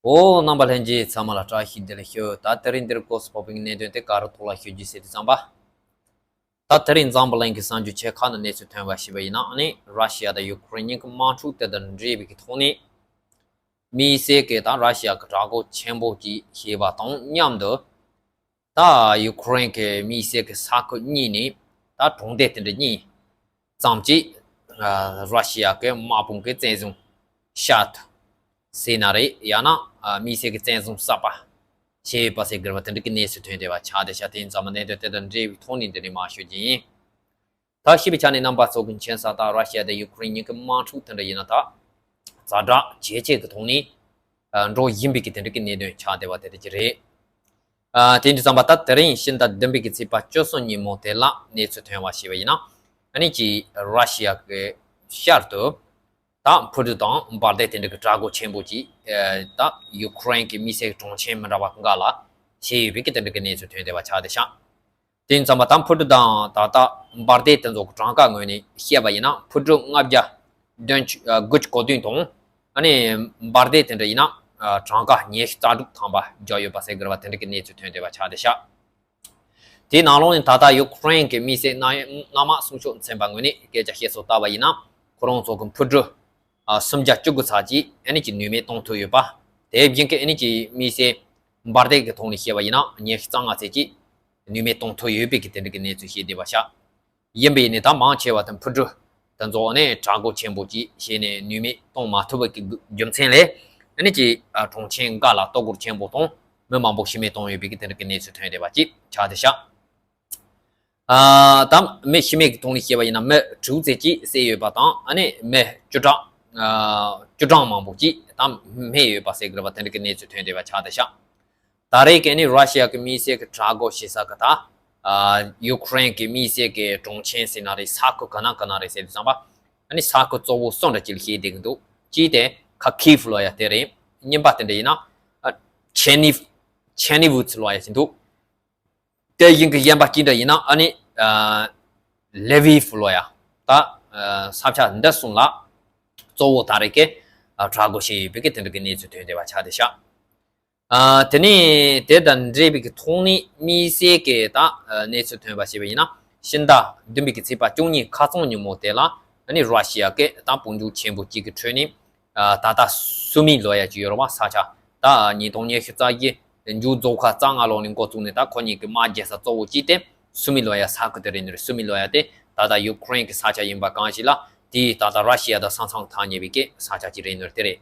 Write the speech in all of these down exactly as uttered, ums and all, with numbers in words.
ཨོ། རྣམ་པ་ལྷན་རྒྱས་ཚང་མ་ལ་བཀྲ་ཤིས་བདེ་ལེགས་ཞུ། ད་དེ་རིང་འདིར་སྐོར་སུ་ཕོག་པའི་གནད་དོན་དེ་ག་རུ་ཐོག་ལ་ཞུ་རྒྱུ་ཟེར་དུས་ཙམ་པ། ད་དེ་རིང་འཛམ་བུ་གླིང་གི་གསར་འགྱུར་ཆེ་ཁག་ནང་གནས་ཚུལ་ཐོན་པ་ཞིག་ཡིན་ན། ཨ་ནི་ར་ཤི་ཡ་དང་ཡུ་ཀེ་རེན་གཉིས་ཀྱི་དམག་འཁྲུག་དེ་དང་འབྲེལ་བའི་གི་ཐོག་ནས། དམིགས་བསལ་གྱི་ད་ར་ཤི་ཡ་གི་དྲག་རྒོལ་ཆེན་པོ་ཅིག་བྱས་པ་དང་མཉམ་དུ། ད་ཡུ་ཀེ་རེན་གྱི་དམིགས་བསལ་གྱི་ས་ཁུལ་གཉིས་ནས་ད་གྲོང་སྡེ་དེ་འདྲ་གཉིས་ཙམ་ཅིག་ཨ། ར་ཤི་ཡ་གི་དམག་དཔུང་གིས་བཙན་བཟུང་བྱས་ཟིན་ན་རེད། ཡང་ན་ཨ། དམིགས་བསལ་གྱི་བཙན་བཟུང་གསར་པ་བྱས་ཡོད་པ་ཟེར་དགོས་པ་དེ་འདྲ་གི་གནས་ཚུལ་ཐོན་བསྡད་པ་ཆགས་བསྡད་ཤག་དེ་ཡིན་ཙང་མ་གནད་དོན་དེ་དང་འབྲེལ་བའི་ཐོག་ནས་འདི་ནས་མར་ཞུ་རྒྱུ་ཡིན། ད་ཞིབ་པའི་ཆ་ནས་རྣམ་པ་ཚོ་གི་མཁྱེན་གསལ་ལྟར་ར་ཤི་ཡ་དང་ཡུ་ཀེ་རེན་གཉིས་ཀྱི་དམག་འཁྲུག་དེ་འདྲ་ཡིན་ན་ད་ཛ་དྲག་ཇེ་ཆེ་གི་ཐོག་ནས་ཨ། འགྲོ་བཞིན་པའི་གི་དེ་འདྲ་གི་གནད་དོན་ཆགས་བསྡད་པ་དེ་འདྲ་ཅིག་རེད། ཨ། དེ་འདྲ་ཙམ་པ་ད་དེ་རིང་ཕྱི་ཟླ་བདུན་པའི་གི་ཚེས་པ་བཅུ་གསུམ་ཉིན་མོ་དེ་ལ་གནས་ཚུལ་ཐོན་པ་ཞིག་ཡིན་ན། ཨ་ནི་ཅིག་ར་ཤི་ཡ་གི་ཤར་དུ་ད་འཕུར་གྲུ་དང་འབར་མདེལ་དེ་འདྲ་གི་དྲག་རྒོལ་ཆེན་པོ་ཅིག་ཨ། ད་ཡུ་ཀེ་རེན་གྱི་དམིགས་བསལ་གྲོང་ཆེན་མི་འདྲ་བ་འགའ་ལ་བྱས་ཡོད་པའི་གི་དེ་འདྲ་གི་གནས་ཚུལ་ཐོན་བསྡད་པ་ཆགས་བསྡད་ཤག་དེ་ཡིན་ཙམ་པ་ད་འཕུར་གྲུ་དང་ད་ལྟ་འབར་མདེལ་དེ་ཚོ་གི་གྲངས་ཀ་ངོས་ནས་བཤད་པ་ཡིན་ན། འཕུར་གྲུ་ལྔ་བརྒྱ་བདུན་ཅུ་ཨ། དགུ་བཅུ་གོ་བདུན་དང་། ཨ་ནི་འབར་མདེལ་དེ་འདྲ་ཡིན་ན་ཨ། གྲངས་ཀ་ཉི་ཤུ་རྩ་དྲུག་ཐམ་པ་བརྒྱབ་ཡོད་པ་ཟེར་དགོས་པ་དེ་འདྲ་གི་གནས་ཚུལ་ཐོན་བསྡད་པ་ཆགས་བསྡད་ཤག་དེའི་ནང་ལོགས་ནས་ད་ལྟ་ཡུ་ཀེ་རེན་གྱི་དམིགས་བསལ་གནམ་གནམ་དམག་སྲུང་སྐྱོབ་ཚན་པ་ངོས་ནས་སྐད་ཆ་བཤད་སྲོལ་ལྟ་བ་ཡིན་ན། ཁོ་རང་ཚོ་གི་འཕུར་གྲུ་ཨ། སུམ་བརྒྱ་བཅུ་དགུ་ཙམ་ཅིག་ཨ་ནི་ཅིག་ནུས་མེད་གཏོང་ཐུབ་ཡོད་པ། དེ་བཞིན་གྱི་ཨ་ནི་ཅིག་དམིགས་བསལ་འབར་མདེལ་གྱི་ཐོག་ནས་བཤད་པ་ཡིན་ན་ཉི་ཤུ་རྩ་ལྔ་ཙམ་ཅིག་ནུས་མེད་གཏོང་ཐུབ་ཡོད་པའི་གི་དེ་འདྲ་གི་གནས་ཚུལ་བཤད་བསྡད་པ་ཤག་ཡིན་པ་ཡིན་ནའི་ད་མང་ཆེ་བ་དེ་འཕུར་གྲུ་དེ་ཚོ་ནས་དྲག་རྒོལ་ཆེན་པོ་ཅིག་བྱས་ནས་ནུས་མེད་གཏོང་མ་ཐུབ་པའི་གི་རྒྱུ་མཚན་ལས། ཨ་ནི་ཅིག་ཨ། གྲོང་ཆེན་འགའ་ལ་ལྟོ་གོས་ཆེན་པོ་དང་མི་མང་པོ་ཤི་རྨས་བཏང་ཡོད་པའི་གི་དེ་འདྲ་གི་གནས་ཚུལ་ཐོན་བསྡད་པ་ཅིག་ཆགས་བསྡད་ཤག་ཨ། ད་མི་ཤི་རྨས་ཀྱི་ཐོག་ནས་བཤད་པ་ཡིན་ན་མི་དྲུག་ཙམ་ཅིག་བསད་ཡོད་པ་དང་། ཨ་ནི་མི་བཅུ་གྲངས་ཨ། བཅུ་གྲངས་མང་པོ་ཅིག་ད་རྨས་ཡོད་པ་ཟེར་དགོས་པ་དེ་འདྲ་གི་གནས་ཚུལ་ཐོན་བསྡད་པ་ཆགས་བསྡད་ཤག་ད་རེས་ཀྱི་ནི་ར་ཤི་ཡ་གི་དམིགས་བསལ་གྱི་དྲག་རྒོལ་བྱེད་ས་གི་ད་ཨ། ཡུ་ཀེ་རེན་གྱི་དམིགས་བསལ་གྱི་གྲོང་ཆེན་ཟེར་ན་རེད། ས་ཁུལ་ག་ན་ག་ན་རེད་ཟེར་དུས་ཙམ་པ། ཨ་ནི་ས་ཁུལ་གཙོ་བོ་གསུམ་འདྲ་ཅིག་ལ་བཤད་བསྡད་ཀྱི་འདུག་གཅིག་དེ་ཁ་ཁིབ་ལབ་ཡ་དེ་རེད། གཉིས་པ་དེ་འདྲ་ཡིན་ན་ཨ། ཆེ་ནི་ཆེ་ནི་ཝུ་ཙི་ལབ་ཡ་ཅིག་འདུག་དེ་བཞིན་གྱི་གཞན་པ་གཅིག་འདྲ་ཡིན་ན་ཨ་ནི་ཨ། ལེ་ཝི་ཕུ་ལབ་ཡ། ད་ཨ། ས་ཆ་འདི་གསུམ་ལ་གཙོ་བོ་ད་རེས་ཀྱི་ཨ། དྲག་རྒོལ་བྱས་ཡོད་པའི་གི་དེ་འདྲ་གི་གནས་ཚུལ་ཐོན་བསྡད་པ་ཆགས་བསྡད་ཤག་ཨ། དེ་ནས་དེ་དང་འབྲེལ་བའི་གི་ཐོག་ནས་དམིགས་བསལ་གྱི་ད་ཨ། གནས་ཚུལ་ཐོན་པ་བྱས་པ་ཡིན་ན། ཕྱི་ཟླ་བདུན་པའི་གི་ཚེས་པ་བཅུ་གཉིས་ཁ་རྩང་ཉིན་མོ་དེ་ལ་ཨ་ནི་ར་ཤི་ཡ་གི་ད་དཔུང་འཇུག་ཆེན་པོ་གཅིག་གི་ཁྲོད་ནས། ཨ། ད་ལྟ་སུ་མི་ལབ་ཡ་ཅིག་ཡོད་རེད་བ། ས་ཆ་ད་ཉིས་སྟོང་ཉི་ཤུ་རྩ་བཞི་མཇུག་རྫོགས་ཁ་རྩ་སྔ་ལོགས་ནས་འགོ་བཙུགས་ནས་ད་ཁོ་གཉིས་ཀྱི་དམག་རྒྱག་ས་གཙོ་བོ་གཅིག་དེ་སུ་མི་ལབ་ཡ་ས་ཁུལ་དེ་རེད་ནི་རེད། སུ་མི་ལབ་ཡ་དེ་ད་ལྟ་ཡུ་ཀེ་རེན་གྱི་ས་ཆ་ཡིན་པ་གང་ཞིག་ལ། དེ་ད་ལྟ་ར་ཤི་ཡ་དང་ས་མཚམས་ཐག་ཉེ་བའི་གི་ས་ཆ་ཅིག་རེད་ནི་རེད། དེ་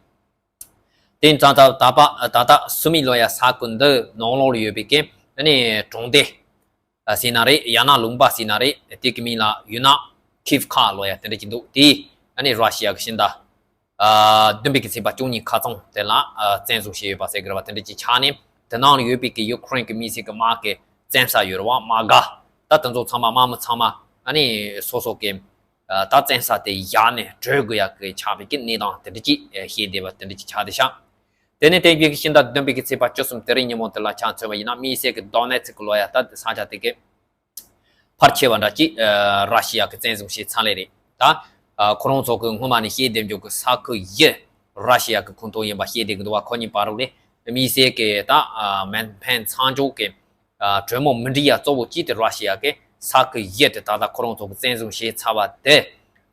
ཡིན་ཙང་ད་ད་པ་ད་ལྟ་སུ་མི་ལབ་ཡ་ས་ཁུལ་འདི་ནང་ལོགས་ལ་ཡོད་པའི་གི་ཨ་ནི་གྲོང་སྡེ། ཨ། ཟེར་ན་རེད། ཡང་ན་ལུང་པ་ཟེར་ན་རེད། དེ་གི་མིང་ལ་ཡུ་ན་ཁིབ་ཁ་ལབ་ཡ་དེ་འདྲ་ཅིག་འདུག་དེ་ཨ་ནི་ར་ཤི་ཡ་གི་ཕྱི་ཟླ་ཨ། བདུན་པའི་གི་ཚེས་པ་བཅུ་གཉིས་ཁ་རྩང་དེ་ལ་ཨ། བཙན་བཟུང་བྱས་ཡོད་པ་ཟེར་གི་རེད་བ། དེ་འདྲ་ཅིག་ཆགས་ནས་དེ་ནང་ལ་ཡོད་པའི་གི་ཡུ་ཀེ་རེན་གི་དམིགས་བསལ་གི་དམག་གི་བཙན་ས་ཡོད་རེད་བ། དམག་སྒར། ད་དེ་ཚོ་ཚང་མ་དམག་མི་ཚང་མ་ཨ་ནི་སོ་སོ་གི་ཨ། ད་བཙན་ས་དེ་བཞག་ནས་བྲོས་དགོས་ཡ་གི་ཆགས་པའི་གི་གནས་སྟངས་དེ་འདྲ་ཅིག་ཨ། བཤད་བསྡད་པ་དེ་འདྲ་ཅིག་ཆགས་བསྡད་ཤག་དེ་ནས་དེ་བཞིན་གྱི་ཕྱི་ཟླ་བདུན་པའི་གི་ཚེས་པ་བཅུ་གསུམ་དེ་རིང་ཉིན་མོ་དེ་ལ་ཆ་མཚོན་པ་ཡིན་ན། དམིགས་བསལ་གྱི་དོ་ནེ་ཚིག་ལབ་ཡ་ད་ས་ཆ་དེ་གའི་ཕལ་ཆེ་བ་འདྲ་ཅིག་ཨ། ར་ཤི་ཡ་གི་བཙན་བཟུང་བྱས་ཚར་ལེ་རེད། ད་ཨ། ཁོ་རང་ཚོ་གི་སྔོན་མ་ནས་བཤད་བསྡད་རྒྱུ་གི་ས་ཁུལ་བཞི་ར་ཤི་ཡ་གི་ཁོངས་གཏོགས་ཡིན་པ་བཤད་བསྡད་ཀྱི་འདུག་བ། ཁོ་གཉིས་བར་རུ་ལས་དམིགས་བསལ་གྱི་ད་ཨ། མེ་འཕེན་མཚམས་འཇོག་གི་ཨ། གྲོས་མོལ་མི་འགྲིག་ཡ་གཙོ་བོ་གཅིག་དེ་ར་ཤི་ཡ་གི་ས་ཁུལ་བཞི་དེ་ད་ལྟ་ཁོ་རང་ཚོ་གི་བཙན་བཟུང་བྱས་ཚར་བ་དེ་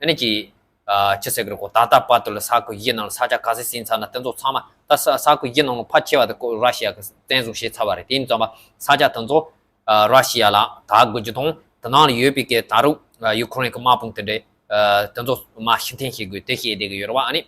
ཨ་ནི་ཅིག་ཨ། ཅི་ཟེར་གི་རེད་གོ། ད་ལྟ་བར་དུ་ལ་ས་ཁུལ་བཞི་ནང་ལ་ས་ཆ་ག་ཚོད་ཟིན་ཚར་ན་དེ་ཚོ་ཚང་མ། ད་ས་ས་ཁུལ་བཞི་ནང་ལ་ཕལ་ཆེ་བ་དེ་ཁོ་ར་ཤི་ཡ་གི་བཙན་བཟུང་བྱས་ཚར་བ་རེད། དེ་ཡིན་ཙང་པ་ས་ཆ་དེ་ཚོ་ཨ། ར་ཤི་ཡ་ལ་ད་དགོས་རྒྱུ་དང་། དེ་ནང་ལ་ཡོད་པའི་གི་ད་རུང་ཨ། ཡུ་ཁུ་རེན་གི་དམག་དཔུང་དེ་འདྲས་ཨ། དེ་ཚོ་མར་ཕྱིར་འཐེན་བྱེད་དགོས་དེ་བཤད་བསྡད་གི་ཡོད་རེད་བ། ཨ་ནི།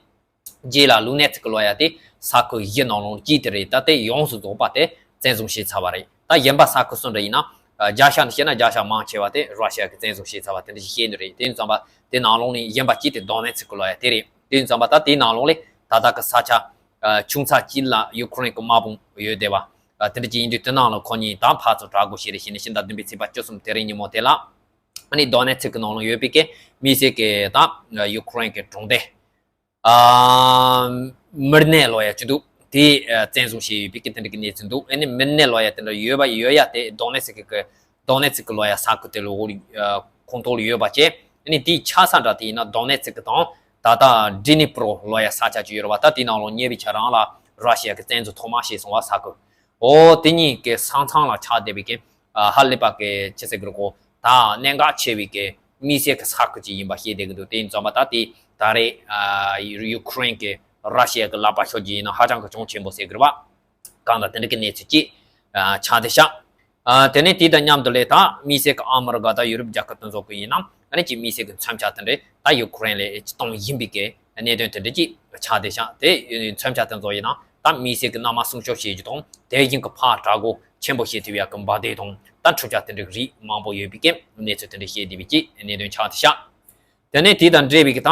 རྗེས་ལ་ལུ་ནེ་ཚིག་ལབ་ཡ་དེ་ས་ཁུལ་བཞི་ནང་ལོགས་གཅིག་དེ་རེད། ད་དེ་ཡོངས་སུ་རྫོགས་པ་དེ་བཙན་བཟུང་བྱས་ཚར་བ་རེད། ད་གཞན་པ་ས་ཁུལ་སུ་འདྲ་ཡིན་ན། ཨ། བརྒྱ་ཆ་ནས་བཤད་ན་བརྒྱ་ཆ་མང་ཆེ་བ་དེ་ར་ཤི་ཡ་གིས་བཙན་བཟུང་བྱས་ཚར་བ་དེ་འདྲ་ཞིག་བཤད་ནི་རེད། དེ་ཡིན་ཙང་པ་དེ་ནང་ལོགས་ནས་གཞན་པ་གཅིག་དེ་དོ་ནེ་ཚིག་ལབ་ཡ་དེ་རེད། དེ་ཡིན་ཙང་པ་ད་དེའི་ནང་ལོགས་ལས་ད་ལྟ་གི་ས་ཆ་ཨ། ཆུང་ཙག་གཅིག་ལ་ཡུ་ཁུ་རེན་གི་དམག་དཔུང་ཡོད་བསྡད་པ། ཨ། དེ་འདྲ་ཅིག་ཡིན་དུས་དེ་ནང་ལ་ཁོ་གཉིས་ད་ཕར་ཚུར་དྲག་རྒོལ་བྱས་རེ་བྱས་ནས་ཕྱི་ཟླ་བདུན་པའི་ཚེས་པ་བཅུ་གསུམ་དེ་རིང་ཉིན་མོ་དེ་ལ། ཨ་ནི་དོ་ནེ་ཚིག་གི་ནང་ལ་ཡོད་པའི་གི་དམིགས་བསལ་གི་ད་ཡུ་ཁུ་རེན་གི་གྲོང་སྡེ། ཨ། མིར་ནེ་ལབ་ཡ་ཅིག་འདུག་དེ་ཨ། བཙན་བཟུང་བྱས་ཡོད་པའི་གི་དེ་འདྲ་གི་གནས་ཚུལ་འདུག་ཨ་ནི་མིར་ནེ་ལབ་ཡ་དེ་འདྲ་ཡོད་པ་ཡོད་ཡ་དེ་དོ་ནེ་ཚིག་གི་དོ་ནེ་ཚིག་གི་ལབ་ཡ་ས་ཁུལ་དེ་ལ་འོ་ཨ། ཁོངས་གཏོགས་ལ་ཡོད་པ་བྱས། ཨ་ནི་དེའི་ཆ་ས་འདྲ་དེ་ཡིན་ན་དོ་ནེ་ཚིག་གི་དང་ད་ལྟ་ཌི་ནི་པྲོ་ལབ་ཡ་ས་ཆ་ཅིག་ཡོད་རེད་བ། ད་དེའི་ནང་ལ་ཉེ་བའི་ཆ་རང་ལ་ ར་ཤི་ཡ་གི་བཙན་འཛུལ་ཐོག་མ་བྱས་སོང་བ་ས་ཁུལ། འོ་དེ་གཉིས་ཀྱི་ས་མཚམས་ལ་ཆགས་བསྡད་པའི་གི་ཧ་ལས་པ་གི་ཅི་ཟེར་གི་རེད་གོ། ད་གནད་འགག་ཆེ་བའི་གི་དམིགས་བསལ་གི་ས་ཁུལ་ཅིག་ཡིན་པ་ཤེས་བསྡད་གི་འདུག་དེ་ཡིན་ཙམ་པ་ད་དེ་ད་རེས་ཡུ་ཁུ་རེན་གི་ར་ཤི་ཡ་གི་ལག་པ་ཤོར་རྒྱུ་ཡིན་ན་ཧ་ཅང་གི་གྱོང་ཆེན་པོ་ཟེར་གི་རེད་བ། གང་ལ་དེ་འདྲ་གི་གནས་ཚུལ་ཅིག་ཆགས་བསྡད་ཤག་དེ་ནས་དེ་དང་མཉམ་དུ་ལས་ད་དམིགས་བསལ་གི་ཨ་མི་རི་ཀ་དང་ཡུ་རོབ་རྒྱལ་ཁབ་དེ་ཚོ་གི་ཡིན་ན་ཨ་ནི་ཅིག་དམིགས་བསལ་གི་མཚོན་ཆ་དེ་འདྲ་ད་ཡུ་ཁུ་རེན་ལ་གཏོང་བཞིན་པའི་གི་གནད་དོན་དེ་འདྲ་ཅིག་ཆགས་བསྡད་ཤག་དེ་མཚོན་ཆ་དེ་ཚོ་ཡིན་ན་ད་དམིགས་བསལ་གི་མནའ་མ་སྲུང་སྐྱོབ་བྱེད་རྒྱུ་དང་དེ་བཞིན་གི་ཕར་དྲག་རྒོལ་ཆེན་པོ་བྱེད་ཐུབ་ཡག་གི་འབར་མདེལ་དང་ད་འཕྲུལ་ཆས་དེ་འདྲ་རིགས་མང་པོ་ཡོད་པའི་གི་གནས་ཚུལ་དེ་འདྲ་བཤད་བསྡད་པའི་ཅིག་གནད་དོན་ཆགས་བསྡད་ཤག་དེ་ནས་དེ་དང་འབྲེལ་བའི་གི་ད་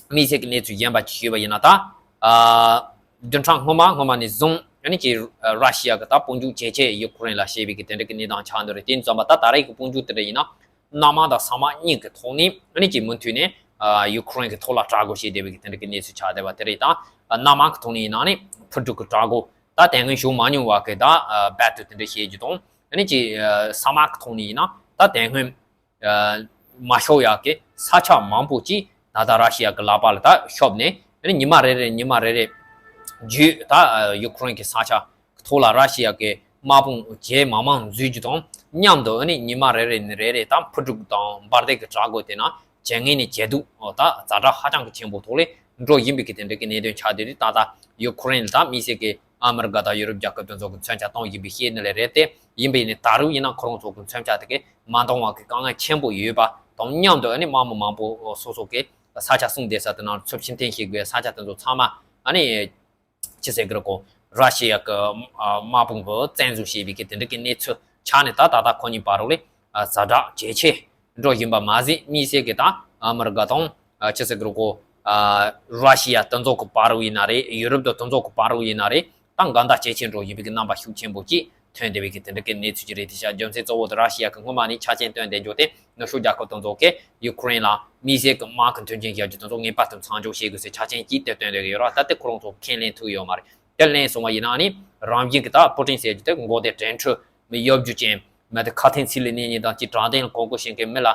དམིགས་བསལ་གྱི་གནས་ཚུལ་གཞན་པ་ཅིག་ཞུས་པ་ཡིན་ན་ད། ཨ། བདུན་ཕྲག་སྔོན་མ་སྔོན་མ་ནས་བཟུང་ཨ་ནི་ཅིག་ར་ཤི་ཡ་གི་ད་དཔུང་འཇུག་ཇེ་ཆེ་ཡུ་ཁུ་རེན་ལ་བྱས་པའི་གི་དེ་འདྲ་གི་གནས་སྟངས་ཆགས་འདུག་རེད། དེ་ཡིན་ཙམ་པ་ད་ད་རེས་ཀྱི་དཔུང་འཇུག་དེ་འདྲ་ཡིན་ན་གནམ་དམག་དང་ས་དམག་གཉིས་ཀྱི་ཐོག་ནས་ཨ་ནི་ཅིག་མུ་མཐུད་ནས་ཨ། ཡུ་ཁུ་རེན་གི་ཐོག་ལ་དྲག་རྒོལ་བྱས་བསྡད་པའི་གི་དེ་འདྲ་གི་གནས་ཚུལ་ཆགས་བསྡད་པ་དེ་རེད། ད་གནམ་དམག་གི་ཐོག་ནས་ཡིན་ན་ཨ་ནི་འཕུར་གྲུ་གི་དྲག་རྒོལ་ད་དེ་སྔོན་བྱུང་མ་མྱོང་བ་གི་ད་ཨ། རྦད་དེ་དེ་འདྲ་བྱེད་རྒྱུ་དང་ཨ་ནི་ཅིག་ཨ། ས་དམག་གི་ཐོག་ནས་ཡིན་ན་ད་དེ་སྔོན། མ་ཤོར་ཡག་གི་ས་ཆ་མང་པོ་ཅིག་ད་ལྟ་ར་ཤི་ཡ་གི་ལག་པ་ལ་ད་ཤོར་ནས་ཨ་ནི་ཉི་མ་རེ་རེ་ཉི་མ་རེ་རེ་བརྒྱུད་ད་ཡུ་ཁུ་རེན་གྱི་ས་ཆ་ཐོག་ལ་ར་ཤི་ཡ་གི་དམག་དཔུང་ཇེ་མང་མང་འཛུལ་རྒྱུ་དང་མཉམ་དུ་ཨ་ནི་ཉི་མ་རེ་རེ་ནས་རེ་རེ་ད་འཕུར་གྲུ་དང་འབར་མདེལ་གྱི་དྲག་རྒོལ་དེ་ན་ཇེ་ངན་ནས་ཇེ་སྡུག་ད་ཛ་དྲག་ཧ་ཅང་གི་ཆེན་པོ་ཐོག་ལ་འགྲོ་བཞིན་པའི་གི་དེ་འདྲ་གི་གནད་དོན་ཆགས་བསྡད་དུས་ད་ལྟ་ཡུ་ཁུ་རེན་ལ་ད་དམིགས་བསལ་གྱི་ཨ་མི་རི་ཀ་དང་ཡུ་རོབ་རྒྱལ་ཁབ་དེ་ཚོ་གི་མཚོན་ཆ་གཏོང་བཞིན་པའི་ཤེས་ནི་ལས་རེད་དེ། ཡིན་པས་ནི་ད་རུང་ཡིན་ན་ཁོ་རང་ཚོ་གི་མཚོན་ཆ་དེ་གས་མ་འདང་བ་གི་དཀའ་ངལ་ཆེན་པོ་ཡོད་པ་དང་མཉམ་དུ་ཨ་ནི་དམག་མི་མང་པོ་སོ་སོ་གི་ས་ཆ་སྲུང་བསྡད་ས་དེ་ནང་ཚབས་ཆེ་འཐེན་བྱེད་དགོས་ས་ཆ་དེ་ཚོ་ཚང་མ་ཨ་ནི་ཅི་ཟེར་གི་རེད་གོ། ར་ཤི་ཡ་གི་དམག་དཔུང་གི་བཙན་འཛུལ་བྱས་པའི་གི་དེ་འདྲ་གི་གནས་ཚུལ་ཆགས་ནས་ད་ད་ལྟ་ཁོ་གཉིས་བར་རུ་ལས་ཛ་དྲག་ཇེ་ཆེ་འགྲོ་བཞིན་པ་མ་ཟད་དམིགས་བསལ་གི་ད་ཨ་མི་རི་ཀ་དང་ཅི་ཟེར་གི་རེད་གོ། ར་ཤི་ཡ་དེ་ཚོ་གི་བར་རུ་ཡིན་ན་རེད། ཡུ་རོབ་དང་དེ་ཚོ་གི་བར་རུ་ཡིན་ན་རེད། ད་འགལ་ཟླ་ཇེ་ཆེ་འགྲོ་བཞིན་པའི་གི་རྣམ་པ་ཤུགས་ཆེན་པོ་ཅིག་ཐོན་བསྡད་པའི་གི་དེ་འདྲ་གི་གནས་ཚུལ་ཅིག་རེད། དེ་ཤ་རྒྱུ་མཚན་གཙོ་བོ་དེ་ར་ཤི་ཡ་གི་སྔོན་མ་ནས་ཆ་རྐྱེན་བཏོན་བསྡད་རྒྱུ་དེ་ནུབ་ཕྱོགས་རྒྱལ་ཁབ་དེ་ཚོ་གིས་ཡུ་ཁུ་རེན་ལ་དམིགས་བསལ་གི་དམག་གི་མཐུན་རྐྱེན་བཞག་རྒྱུ་དེ་ཚོ་ངེས་པར་དུ་མཚམས་འཇོག་བྱེད་དགོས་ཟེར་ཆ་རྐྱེན་ཅིག་དེ་བཏོན་བསྡད་ཀྱི་ཡོད་ར། ད་དེ་ཁོ་རང་ཚོ་ཁས་ལེན་ཐུབ་ཡོད་མ་རེད། དེ་ལེན་སོང་བ་ཡིན་ན་ནི་རང་བཞིན་གི་ད་པུ་ཏིན་ཟེར་རྒྱུ་དེ་མགོ་དེ་དྲན་འཕྲུལ་མི་གཡོ་སྒྱུ་ཅན་མི་དེ་ཁ་ཐེངས་ཚིག་ལ་གནས་ཉིན་དང་ཅིག་དྲང་བདེན་ལ་གོ་དགོས་ཤེས་མཁན་མི་ལ།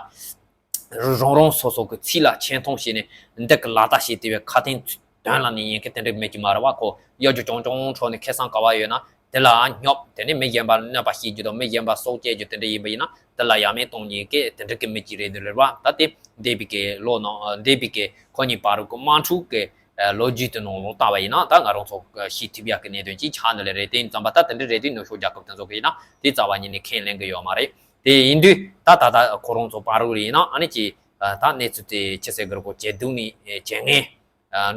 རང་རང་སོ་སོ་གི་ཚིག་ལ་ཆེ་མཐོང་བྱས་ནས་འདི་གི་ལག་བརྡ་བྱས་དེ་བས་ཁ་དན་དོན་ལ་ནི་ཡིན་གི་དེ་འདྲ་མེད་ཀྱི་མ་རེད་བ། ཁོ་གཡོ་སྒྱུ་རྐྱང་རྐྱང་འཕྲོ་ནས་ཁེ་བཟང་ག་བ་ཡོད་ན་དེ་ལ་སྙོབ། དེ་ནས་མི་གཞན་པར་གནོད་པ་བྱེད་རྒྱུ་དང་མི་གཞན་པར་སྲོག་བཅད་རྒྱུ་དེ་འདྲ་ཡིན་པ་ཡིན་ན་དེ་ལ་ཡ་མེད་གཏོང་ཉེན་གི་དེ་འདྲ་གི་མི་གཅིག་རེད་འདུག་ལེ་བ། ད་དེ་འདས་པའི་གི་ལོ་ནང་འདས་པའི་གི་ཁོ་གཉིས་བར་གི་དམག་འཁྲུག་གི་ལོ་རྒྱུས་དེ་ནང་ལོག་བལྟ་བ་ཡིན་ན་ད་ང་རང་ཚོ་ཤེས་ཐུབ་ཡག་གི་གནད་དོན་ཅིག་ཆགས་འདུག་ལེ་རེད། དེ་ཡིན་ཙམ་པ་ད་དེ་འདྲ་རེད་དུས་ནུབ་ཕྱོགས་རྒྱལ་ཁབ་དེ་ཚོ་གི་ཡིན་ན་དེ་རྩ་བ་ཉིད་ནས་ཁས་ལེན་གི་ཡོད་མ་རེད། དེ་ཡིན་དུས་ད་ད་ད་ཁོ་རང་ཚོ་བར་རུ་ཡིན་ན་ཨ་ནི་ཅི་ད་གནས་ཚུལ་དེ་ཅི་ཟེར་གི་རེད་གོ། ཇེ་སྡུག་ནས་ཇེ་ངན་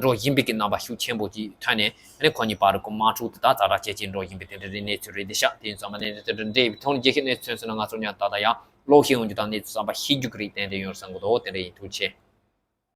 འགྲོ་བཞིན་པའི་གི་རྣམ་པ་ཤུགས་ཆེན་པོ་ཅིག་ཐོན་ནས་ཨ་ནི་ཁོ་གཉིས་བར་གི་དམག་འཁྲུག་དེ་ད་ཛ་དྲག་ཇེ་ཆེ་འགྲོ་བཞིན་པའི་དེ་འདྲ་རེད། གནས་ཚུལ་རེད་དེ་ཤག་དེ་ཡིན་ཙང་མ་གནས་ཚུལ་དེ་འདྲ་འདྲ་ཡི་ཐོག་ནས་རྒྱལ་ཁབ་གནས་ཚུལ་མཚོན་ན་ང་ཚོ་ཉག་ད་ད་ཡང་ལོག་ཤེས་ཡོང་རྒྱུ་དང་གནས་ཚུལ་གསར་པ་ཤེས་རྒྱུ་གི་རིགས་ཏན་ཏན་ཡོང་བསམ་གི་འདུག་དེ་འདྲ་ཡིན། ཐུགས་རྗེ་ཆེ།